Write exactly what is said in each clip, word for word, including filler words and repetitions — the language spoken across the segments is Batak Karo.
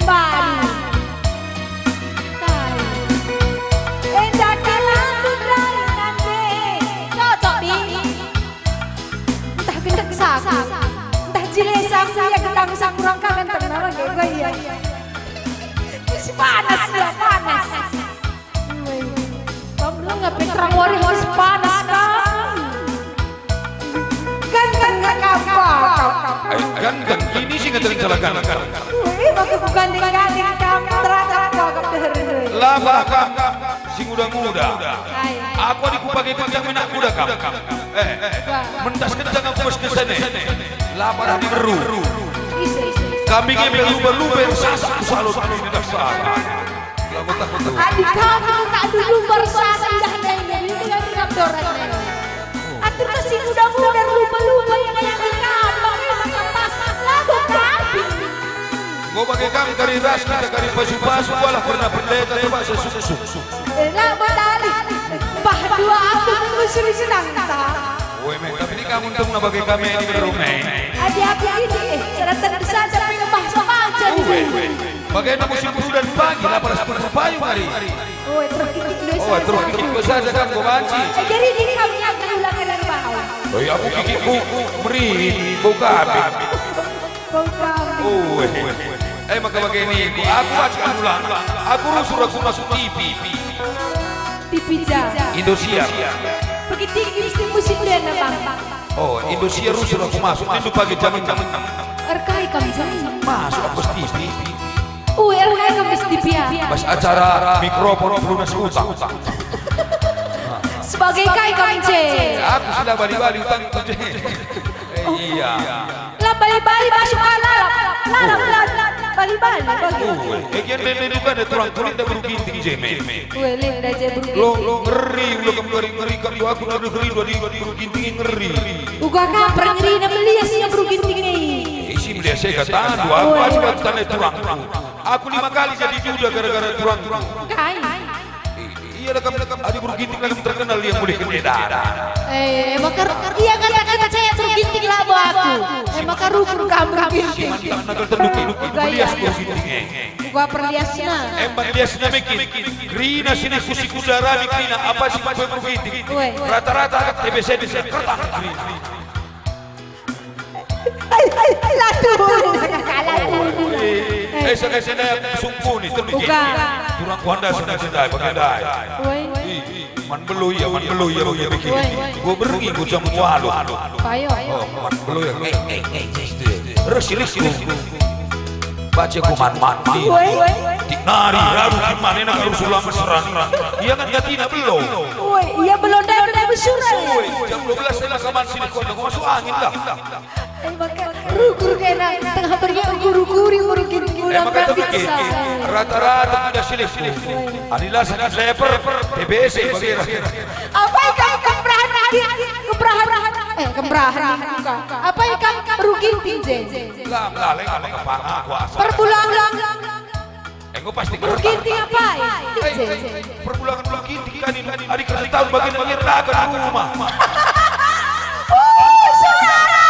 Padu. Kai. Enda kalandu rai nande. Cocok, Bi. Ntah gendek saku, ntah jile saku, ia gendang saku rangkangen tenna bage gua ia. Ih, panas ia, panas. Woi. Kam denga pe terang wari harus panas kam. Kan, kan, kan, apa? Eh, kan, kan, ini sih ngeteng celaka. Woi, maka ku gandeng-gandeng kam, terang kam, kam deher. Lah, bah, kam, kam, si nguda-nguda. Ai. Aku adi kupake kencang menak kuda kam. Eh, mentas kencang aku bos kesene. Lapar di beru. Ise, ise. Kami nge me lumba-lumba yang sasak salut mentas sasak. Lagu tak betul. Adi kamu tak dulu bersalah dah nyanyi dengan dengan dorat. Atur kasih muda-muda lumba-lumba yang yang kamu maka pas lagu tapi. Enggo bage kam kari ras kita kari pasu-pasu, walah pernah pendeta coba sesuk-suk. Ela betali. Bah dua aku mengusir senang ta. Woi, me, tapi ini kamu untung na bage kami ini beru, me. Adi aku ini, eh, seratan besar sampai ngebah sama aja. Woi, woi. Bagaimana musim beru dan pagi, lapar setuju payung hari. Woi, terus kikik dulu. Oh, terus kikik dulu saja kan, gua banci. Eh, jadi di kami yang ulang dari bawah. Oh, ya, aku kikikku meri, bau kabin. Bau kami. Oh, eh, eh. Eh, maka bage ini, ku-, aku baca ulang. Aku rusur aku masuk T V. T V ja. Indosiar. Pergi tinggi mesti musim dana, Bang. Oh, Indosiar rusur aku masuk. Nindu pagi jam enam. Erkai kam jam. Masuk aku T V. Oh, erkai kam T V ya. Pas acara mikrofon pelunas utang. Sebagai kai kam je. Aku sudah bali-bali utang itu je. Eh, iya. Lah bali-bali masuk ah, lalap, lalap, lalap, bali-bali bagi. Ue, eh, kian dende juga ada turang kulit dan beru ginting je, me. Ue, lit da je beru ginting. Lo, lo, ngeri, udah kamu ngeri, ngeri, kan dua aku ngeri, ngeri, dua di beru ginting ngeri. Uga kaper ngeri na melias na beru ginting e. Isi melias saya kata, dua aku aja kan tanda turang. Aku lima kali jadi duda gara-gara turang. Kai? Iya, lekam, adi beru ginting lekam terkenal ia mulih ke Medan. Eh, maka ia katakan saya beru ginting labo aku. Eh, maka rukur kam beru ginting. Mantap nagal tenduk, melias beru ginting e. Uga perliasna. Emban liasna mekin. Kerina sini kusi kuda rami kerina, apa si beru ginting. Weh. Rata-rata T B C di kertas kerina. Ai, ai, ai, latu. Kalah. Eh, esa-esa sungkuni, terbikin. Uga. Turang kuanda sudah sudah, pakai dai. Woi. Ih, man belo ia, man belo ia, bagi bikin. Woi, woi. Gua berngi, gua jam waluh. Payo. Oh, man belo ia. Eh, eh, eh, eh, eh. Terus silihku. Baca kuman mandi. Woi. Tik nari, lalu gimana enak harus ulang mesra. Ia kan gatina belo. Woi, ia belo ndai, ndai besuran. Woi, jam dua belas saya kaman sini, kau masuk angin dah. Eh, maka rukur kena tengah pergi ukur-ukuri, ukur gini, eh, ulang maka berarti terpikir, kesal. Rata-rata tidak silih. Adilah sakit leper, T B C bagi. Apa ikam keperahan lagi? Keperahan, eh, keperahan bukan. Apa ikam beru ginting je? Lah, lah, leng apa kepala aku asal. Perbulangan. Enggo pasti beru ginting apai? Eh, eh, perbulangan beru ginting kan ini. Adi kerja tahun bagian-bagian rakan rumah. Oh, saudara!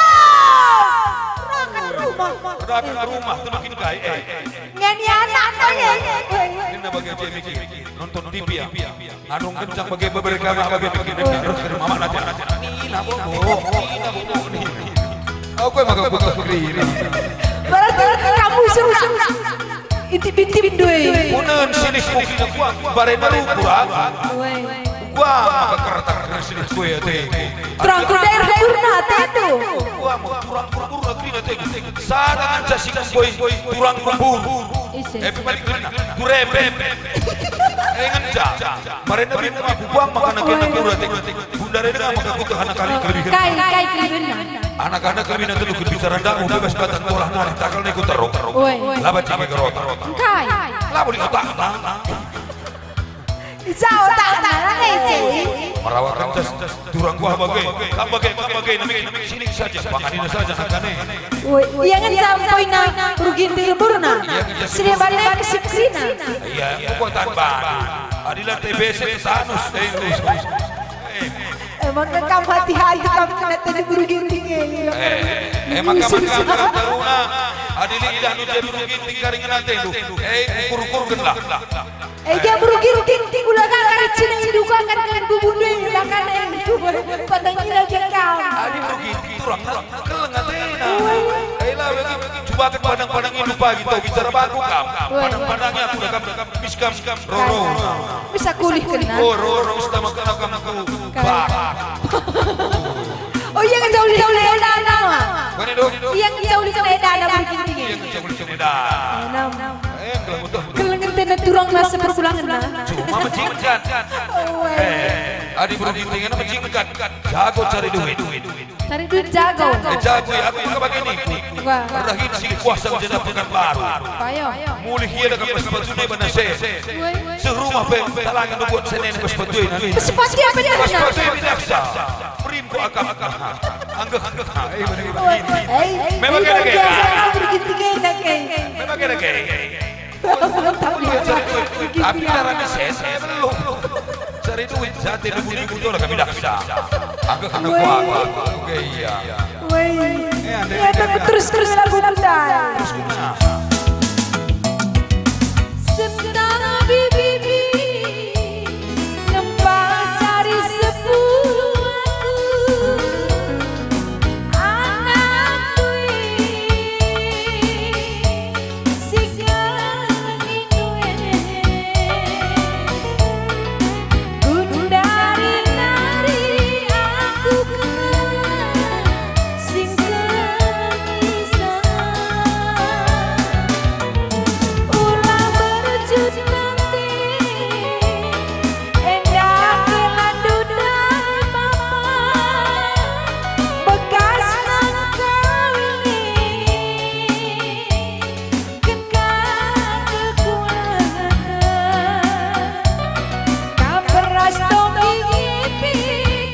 Rakan rumah. Rakan rumah, tudukin kai, eh. Ngeni anak, eh. Ini bagian cemiki. Nonton T V ya. Anu kencang bage beberapa bage bage terus ke rumah mana dia? Nina bobo, nina bobo ni. Aku emang gak butuh keri. Berarti kamu suruh intip-intip doi. Kunen sini kuki kuah, barena rukur aku. Woi. Kuah maka kertak sini kue ate. Terang ku daerah Kurna ate tu. Kuah mau turang kurkur negeri ate. Sada nganca si kemboi turang kembur. Ise. Eh, paling kena. Kurepet. Eh, ngenca. Marena bini aku buang makanan kena kurate. Bunda rena maka kutu anak kali kelebihan. Kai, kai kelebihan. Anak-anak kami nanti lu bicara ndamu bebas batang bola nari takal neku teruk. Woi. Labat cewek gerota. Kai. Labu di otak. Ija otak anak ece. Merawat kencas, turang kuah bage, kam bage, kam bage, nami sini saja, panganina saja angkane. Woi, ia ngenca poina beru ginting lemburna. Sini balik ke siksina. Iya, kekuatan baru. Adilah T B C Tanus, eh, us, us. Eh, maka kam hati-hati kam kena tadi beru ginting e. Eh, eh, maka, maka, maka, taruna. Adi lit idahndu Jabir Ginting karingen atendu, eh, ukur-ukurkenlah. Eh, Jabir Ginting, ula ka kari cina indu ka kan kalian bubundu, bahkan, eh, patang kilo je kau. Adi Jabir Ginting turang, keleng atena. Eh, lah, bagi, cubaken pandang-pandang indu pagi, tau bicara bangku kam. Pandang-pandangi aku dah kam, kam, bis kam, Roro. Bisa kulih kena. Oh, Roro, bisa tambah kena kam ku bar. Oh, iya, ngejauli-jauli edana, Mak. Mana, Dok? Iya, ngejauli-jauli edana, Bro Ginting. Iya, ngejauli-jauli edana. Enam. Eh, kalau betul. Kelengen tena turang nasa perbulangen, nah. Cuma mejingkat. Oh, eh. Eh, adi Bro Ginting ena mejingkat. Jago cari duit. Cari duit jago. Eh, jago ya, aku ke bagi ni. Wah. Rahin si kuasa ku Jenda Pekanbaru. Payo. Mulih ia dengan sepatu ni bana sen. Woi. Seh rumah pe talangen buat senen bas sepatu ni. Bas sepatu apa ni? Bas sepatu ni daksa. Perin ku akap. Anggeh, anggeh. Eh, mana kita ini? Memang kena kena. Memang kena kena. Tapi cara ni sen, saya belum. Cari duit, saya tidak punya guna lah kami daksa. Anggeh, anggeh, wah, wah, wah. Oke, iya. Woi. Eh, ada, ya, ada, tapi ada. Terus, terus lagu kita. Terus, terus. Sentara bibi-bibi, ngempas ari sepuluh aku, anak kui, siga ngindu e. Gundari nari aku kena. Sing semisal ula berjut nanti, enda ke landu dai bapa, bekas nangkawini. Kena kekuatan. Kam beras topi ipi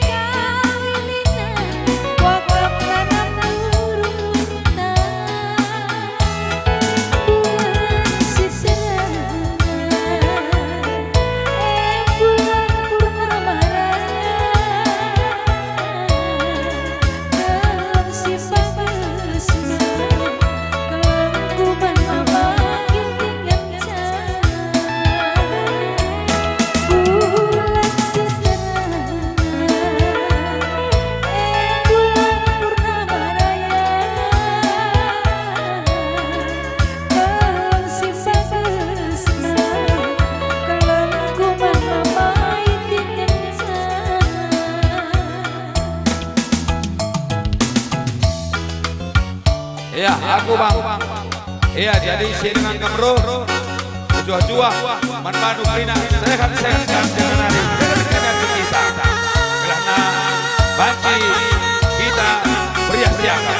kawinina, wakap nanam turun tak. Bulan si serangan, eh, bulan purnama raya. Keleng si bagusna, kelengku man mama gintingan. Bulan si serangan, eh, bulan purnama raya. Keleng si bagusna, kelengku man mama gintingan. Ya, aku, Bang. Ya, jadi si dengan kemero, juah-juah, man bandu kerina, sehat-sehat, dan jangan hari, kita. Kerana banci kita meriah siaga.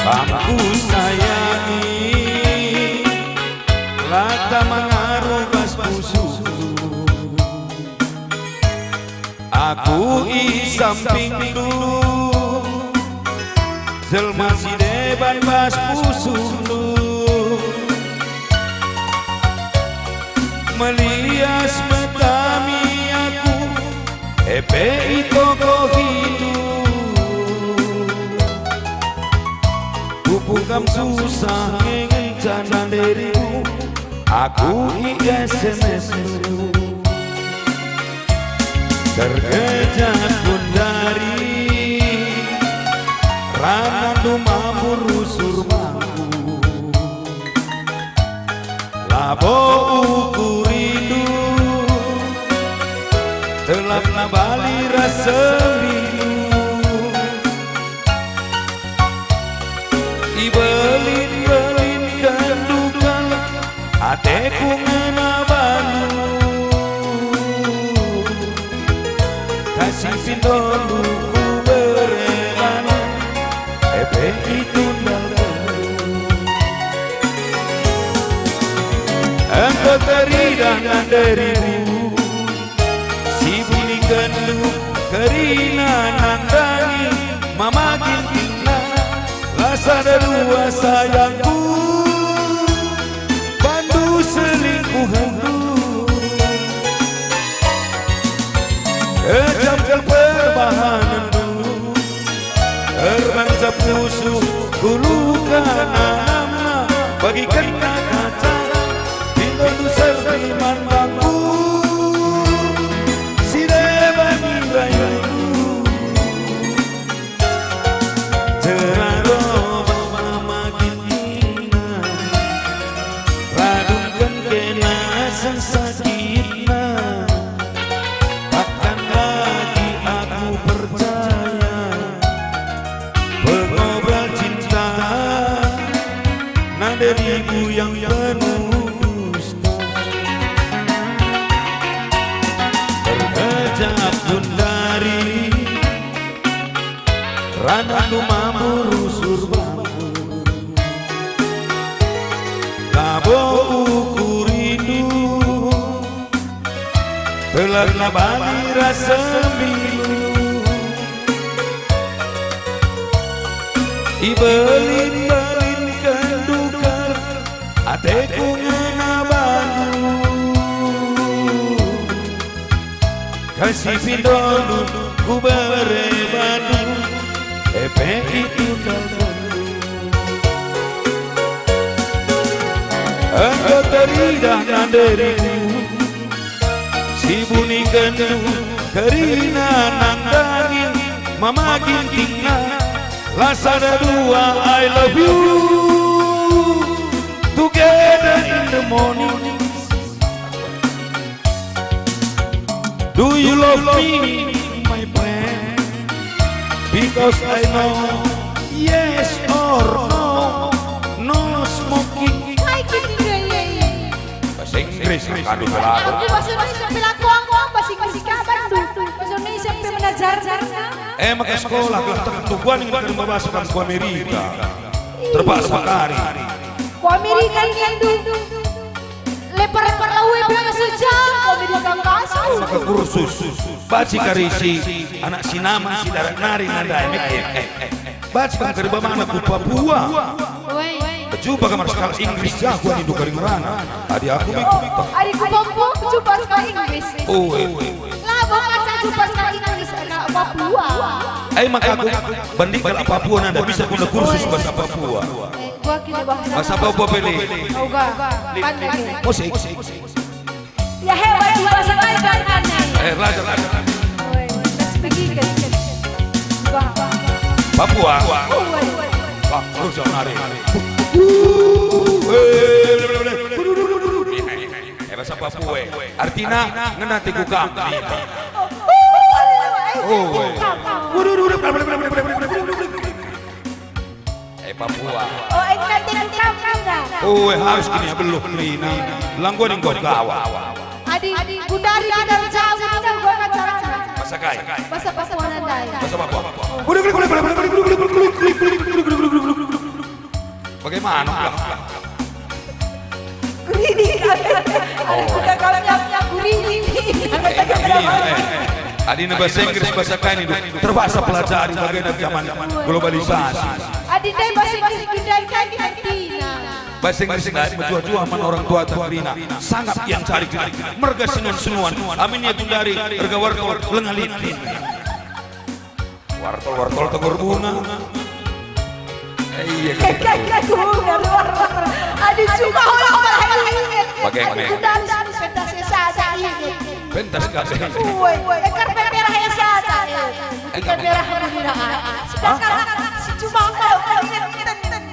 Kam kusayangi, la ta mengaruh bas pusuhku. Aku i sampingndu, jelma si deban bas pusuhndu. Melias me kami aku, e pe itokohindu. Pupung kam susah ngenca nanderimu, aku i S M S-ndu. Terkejap gundari, rangandu mambur rusur bangku. Labo ukurindu, telapna bali ras sembindu. Ibelin-belin kendukan ateku ngena bandu. Si pindondu kubere bandu, e pe itundalken. Enggo teridah nande ribu, si bunikenndu kerina nandangi mama gintingna. La sada dua sayangku, bandu selingkuhenndu. Kejam kal perbahanenndu, ermanja pusuh kuluhkan anamna, bagikenna kaca, pindondu serpi man bangku, si deban i rayundu. Jera roh mama gintingna, radungken kena sensakitna. Takkan lagi aku percaya pengobral cinta, nande ribu yang penuh dusta. Terkejap gundari, ranahku mambu rusur bangku. Labo uku rindu, telarna bali ras sembilu. Ibelin-belinken dukar ateku ngena bandu. Kasih pindondu kubere bandu, e pe itundalken. Enggo teridah nande ribu, si bunikenndu kerina nandangi mama gintingna. La sada dua, I love you together in the morning. Do you love me, my friend? Because I know yes or no, no smoking. Kai kini gaya? Bahasa Inggris, aduh, pelaku. Aku bahasa Indonesia pelaku, aku bahasa Inggris kabar tuh. Bahasa Indonesia pe menajar. Eh, maka sekolah gelah tentu gua ning kan babas kan ku Amerika. Terpaksa kari. Ku Amerika nindu. Lepar-lepar lawe bilang sejam, kau jadi kangkasku. Maka kursus. Baci kari si anak sinaman si darat nari nandai, mekir. Baci kari bamana ku Papua. Woi. Jumpa kamar sekolah Inggris jago nindu kari ngerana. Adi aku mekir. Adi ku Papua, jumpa sekolah Inggris. Oh, eh. Lah, bukan saya jumpa sekolah Inggris, anak Papua. Eh, maka aku banding kalau Papua nanda bisa guna kursus bahasa Papua. Eh, gua kira bahasa Bahasa Papua, Pele. Oh, gua. Pandai. Musik. Ya, hebat juga, bahasa Thailand, aneh. Eh, belajar, belajar. Woi, terus pergi ke Papua. Woi. Wah, terus yang menarik. Eh, bahasa Papua, eh. Artina, ngena tiku kam. Oh, eh. Eh, Papua. Oh, engkau tidak tahu, Nina. Oh, eh, harus kini ya, belum, Nina. Langguan engkau gawa. Adi, gundari kita jauh, Nina, gua kan carana. Bahasa kai? Bahasa Papua nandai. Bahasa Papua. Bagaimana? Kurini. Oh. Ada kita kalau nyap-nyap kurini. Eh, ini, eh. Adina bahasa Inggris, bahasa kai nindu. Terpaksa pelajari bagaimana zaman globalisasi. Adina bahasa Inggris, Inggris, Inggris, Inggris. Bahasa Inggris ndai mejuah-juah man orang tua kerina. Sangap yang cari merga senguan-senguan. Amin ya gundari, erga wartol, lengah lit. Wartol-wartol tegur bunga. Eh, iya, gitu. Aduh, cuma orang malah inget. Pakai Aduh, mek. Gundari pentas esa aja inget. Pentas kabeh. Woi, ekar pentas esa aja inget. Ekar merah muda. Sedangkan si cuma engkau inget, inget, inget.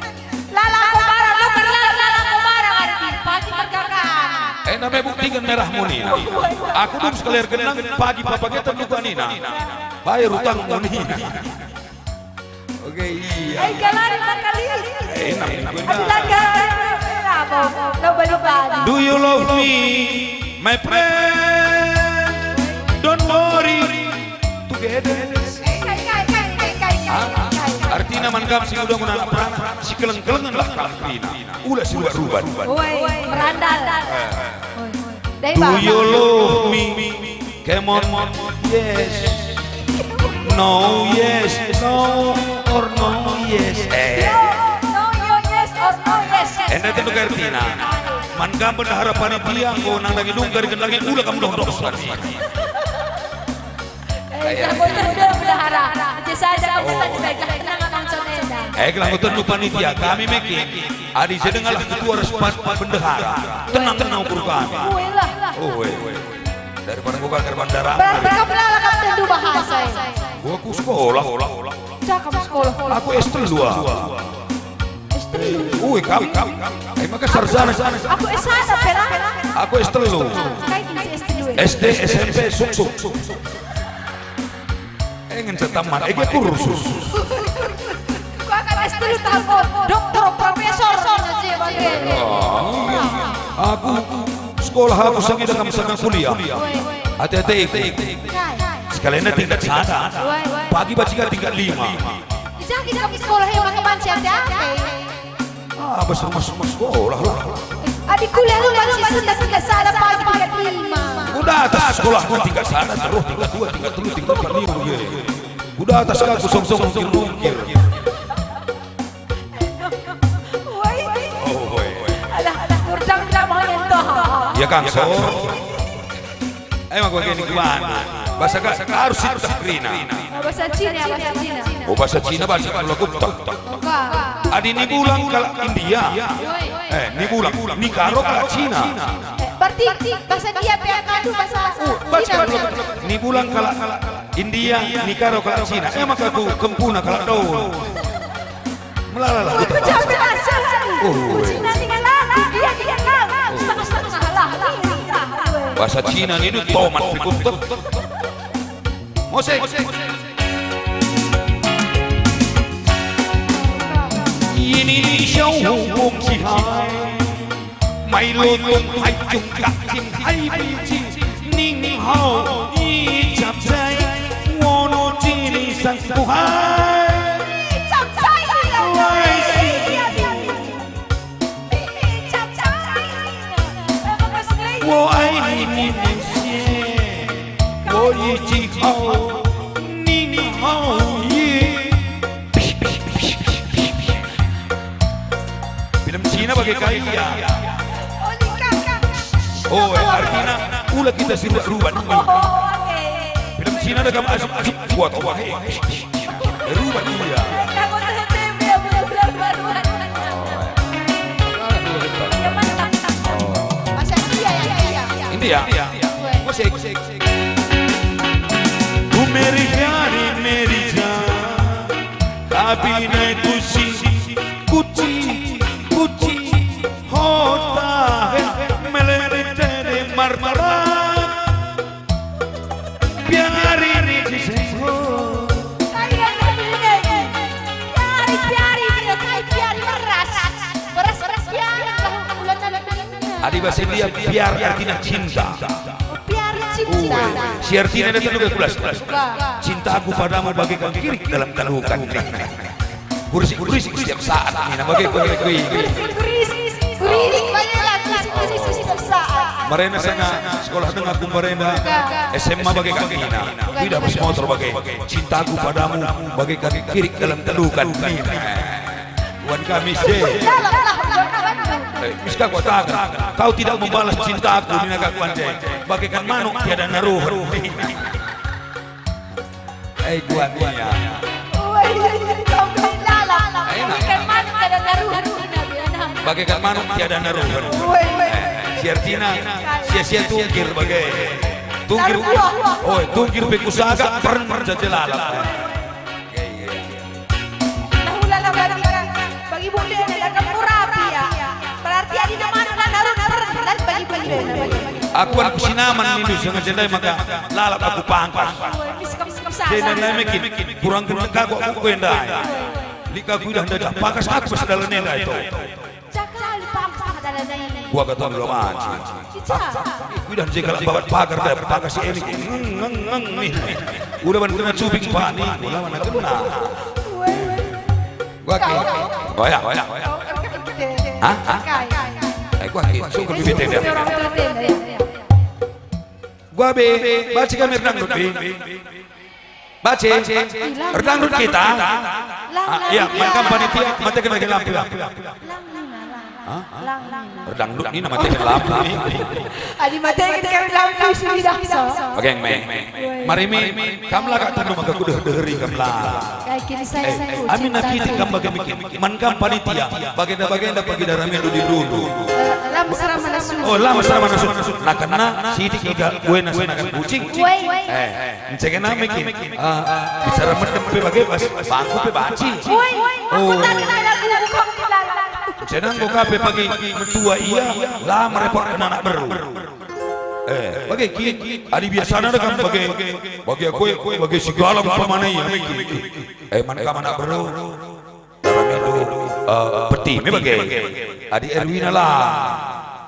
Lala aku barang, lu berlala, lala aku barang, ada di pagi pergagaan. Eh, namanya buktikan merah muni. Aku dum sekalian genang, pagi papa kita buka nina. Bayar utang muni. Oke, iya. Ai, galari empat kali. Eh, enak, enak. Adi laga, apa? Lo balik-balik. Do you love me, my friend? Don't worry. To kam si nguda-nguda anak perana, sikeleng-kelengenlah kam kerina. Ula si rubat-rubat. Woi, merandal. Eh. Woi, woi. Dai, Do Bang. You love me? Come on. Yes. No, yes, no, or no, yes. Eh. No, no, yo, yes, or no, yes, yes. Enda tentu ertina. Man kam bendahara panitia, enggo nandangi dungkar, gendangi ula kam doh-doh. Eh, ya, boten deh bendahara. Aja saja kamu tadi saya tenang abang Sonenda. Eh, gelah ngoten panitia, kami mekin. Adi je dengalah ketua ras pan-, bendahara. Tenang, tenang ukur kami. Woi lah. Oh, woi. Daripada enggo gagar bandara. Berarti kamu lalap tentu bahasa, eh. Gua ku sekolah. Cakap sekolah. Aku S telu, ah. S telu. Ui, kam, kam. Eh, maka sarjana. Aku S satu, pera. Aku S telu. Kai kin si S telu, eh? S D, S M P, suk, suk. Eh, ngenca tamat, eh, kursus. Kau kan S telu tahu, doktor, profesor, saja bagi. Oh, iya. Aku sekolah aku sangi dekam sangat kuliah. Ate-ate iku. Sekalian tingkat sada. Pagi bacika tingkat lima. Jadi kamu sekolah yang pakai banci ate-ate. Ah, bas rumah sekolah lah. Adi kuliah lu banci sada tingkat sada pagi tingkat lima. Udah atas sekolah ku tingkat sada, terus tingkat dua, tingkat tiga, tingkat empat, lima, gitu. Udah atas aku song-song ungkir-ungkir. Woi. Oh, woi. Alah, alah, kurang drama yang toh. Ya, Kang, so. Ayo, aku gini, kuat. Bahasa ka, harus sitah kerina. Bahasa Cina, bahasa Cina. Oh, bahasa Cina, bahasa kalau aku tak. Enggak. Adi ni bulan kalak India. Woi. Eh, ni bulan. Ni karo kalak Cina. Eh, berarti bahasa dia pe kadu bahasa Cina. Ni bulan kalak India, ni karo kalak Cina. Eh, maka aku kempuna kalak Daud. Melala lah. Woi, ku jauh-jauh. Oh, woi. Cina ni kan lah. Dia, dia lah. Setengah-setengah lah. Bahasa Cina ni tomat, cukup. Musik. Ini ni show wong si hai. Mai lutung hai cung kak cing hai biji ning hau i cap jai wono cini sang buhai. Cap jai, iya, iya, iya, iya. Wo ai ni mesie, wo ye cihau, nini hau ye. Film Cina bage kai ya? Oh, eh, artina ula kita si rubat-rubat. Film Cina ada kam asap, kuat, wah, eh. Rubat ia. India. Musik. Ku meri jari meri ja, tapi nai kucing, kucing, kucing, hota, melede marmara. Piari ni Desember. Piari, piari, piari, kai piari beras. Beras, beras piari, tahu bulan nanti. Adi bahasa India, piar artina cinta. Oh, piari cinta. Uwe. Si artina datang juga kulas. Buka. Cintaku padamu bagaikan kirik dalam talukan. Berisik-berisik setiap saat, nina bage, bage, bage. Berisik-berisik, berisik, banyak lagi berisik-berisik setiap saat. Marena sanga sekolah tengah ku marena S M A bage kan nina. Idah bas motor bage. Cintaku padamu bagaikan kirik dalam telukan, nina. Wan kami se. Dalam lah, dalam lah. Eh, miska kuatakan, kau tidak membalas cintaku, nina kak kuan je. Bagaikan manuk tiada naruhen. Eh, kuat ia. Woi, kau beli lalap. Enak. Ikan manuk tiada naruhen, nina biana. Bagaikan manuk tiada naruhen. Woi, woi. Eh, si artina, sia-sia tungkir bage. Tungkir. Taruh buah. Oi, tungkir pe kusagak, pern, pern, jaja lalap. Nah, ulala bagi, bagi bule enda kan murapi ya. Berarti adi namana kan harus pernah bagi bule enda. Aku kan kusinaman nindu sengaja ndai maka lalap aku pangkas. Woi, mis, mis, mis, Dena ndai mekin, kurang gendek aku, aku ku enda. Lika kuidah ndai pangkas aku pas dalan enda itu. Cakali pangkas tengah dalan ini. Gua kata dulu banci. Cica. Kuidah je kalak babat pagar deh, pagar si Eni. Ngeng, ngeng, ngeng, nih. Udah ban kena cubing pani, udah mana kena. Woi. Gua ke. Oh ya, oh ya, oh ya. Hah? Hah? Eh, gua ke. Sungguh bibit tenda. Gua be, baca kami erdangdut be. Baca. Erdangdut kita. Ah, iya, man kam panitia, mate kena lagi lampu. Hah? Erdangdut ni nama teh lampu ni. Adi mate kita kena lampu sudah so. Oke, me. Mari mi, kam la kak tundung maka kudeh-deheri kam la. Kayak gini saya Eh, sanggup amin cinta nakiti kam bage miki. Man kam panitia, bagenda-bagenda pagi daramendu di dulu. Eh, lam serama nasu. Oh, lam serama nasu. Nah, kena sitik juga, gue nasu nakan kucing. Woi. Eh, encengena miki. Ah, bicara mendem pe bage bas, bangku pe banci. Woi, aku Oh. tak kenal aku, aku kok kenal. Encena enggo ka pe pagi metua ia, la merepotken anak beru. Eh, bage ki, adi biasana dekam bage, bage kue, bage sigala umpamana ia, bage ki. Eh, man kam anak beru, dalam itu, eh, peti me bage. Adi Erwina la.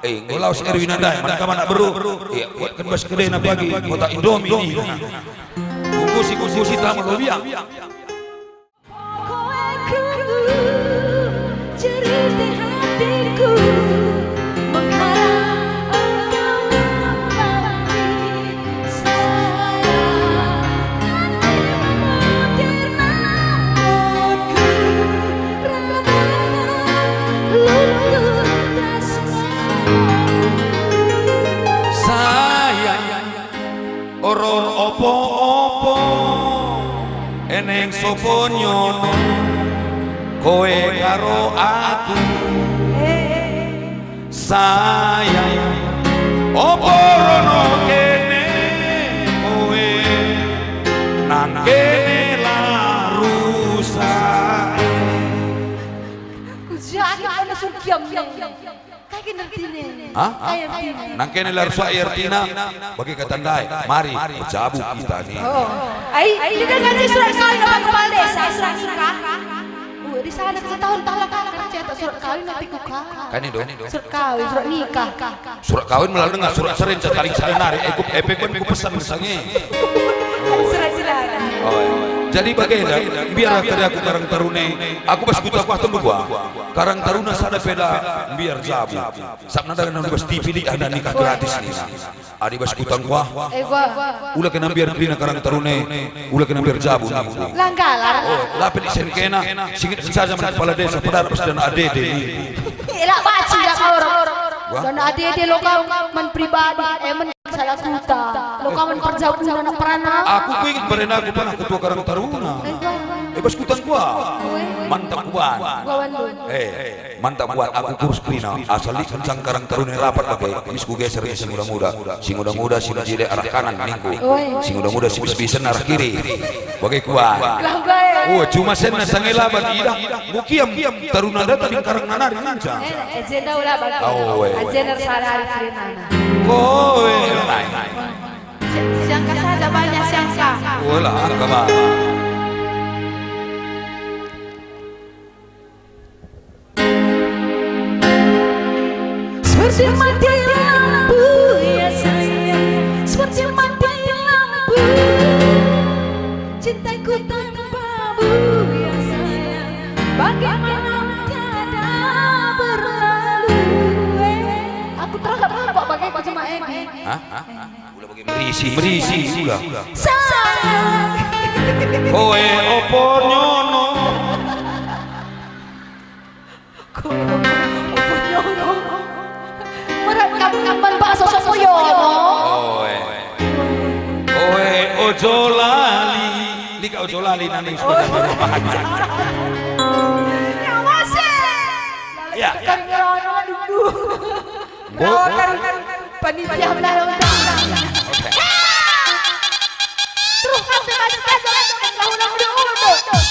Eh, enggo lawes Erwina ndai, man kam anak beru. Iya, buatken bas kedena pagi, kotak Indomie ni. Bungkusi, bungkusi, tama lobiang. Pokokku, cerita hatiku, mengharap engkau kembali, sayang. Nanti mengukir rambutku, rambutku, luntur tresna. Sayang. Oror opo-opo, eneng sopo nyono, koe karo aku. Sayang, opo rono kene koe, nang kene la rusak. Kujaki mana surkiam ne. Kai kin ertina? Hah? Kai ertina? Nang kene la rusak ertina, bage kata ndai, mari erjabu kita ni. Oh. Ai, ai, dengar ngaji surat kawin orang kepala desa, surat nikah. Uh, di sana setahun tak lama kan cetak surat kawin nanti kuka. Kan itu? Surat kawin, surat nikah. Surat kawin malah dengar, surat seren, cataring seren nari, eh, ku, eh, pe pun ku pesan sange. Surat silakan. Oh, iya. Jadi bage da, biar kari aku Karang Taruna, aku bas kuta kuah tembe gua. Karang Taruna sada peda, biar jabu. Sabap nanda nang bas T V lit ada nikah gratis ni. Adi bas kutang kuah. Eh, gua. Ula kena biar kerina Karang Taruna, ula kena biar jabu ni. Langgalar. Oh, lapet isen kena, singit saja man kepala desa, pedar pas dana adede ni. Ela baci dak lorong. Wah. Dana adede lo kau man pribadi, eh, man salah kuta. Lo kau man perjabu anak perana. Aku kuinget barena aku pernah ketua Karang Taruna. Eh, gua. Eh, bas kutang kuah. Ue. Mantap kuban. Gua wandu. Eh. Mantap buat aku kurus kerina, asal lit kencang Karang Taruna rapat bage, mis kugeser si nguda-nguda, si nguda-nguda si mejile arah kanan ningku, si nguda-nguda si bis-bisen arah kiri. Bage kuat. Oh, cuma senna sangela bagi idah, mukiam Taruna data di Karang nanari ngenca. Eh, eh, jenda ula bagi. Oh, eh, eh. Ajenda salah ari kiri nana. Kowe, eh, eh. Si-, siangka saja banyak siangka. Ola, angka ba. Seperti mati lampu, ya sayang, seperti mati lampu. Cintaku tanpamu, ya sayang, bagaimana tiada berlalu, eh. Aku terangkap-rangkap bagi aku cuma Egi. Hah? Hah? Hah? Ula bagi merisi, merisi, ula. Sayang. Koe opo nyono. Koe opo nyono. Merat kam, kam man bakso sopo yono. Koe. Koe ojo lali. Nika ojo lali nani sudah. Ya, masih. Ya, ya. Kering rono, aduh. Bo- Panitia belah undang-undang. Terus sampai masuk aja, lah undang-undang.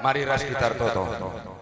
Mari ras kita ertoto.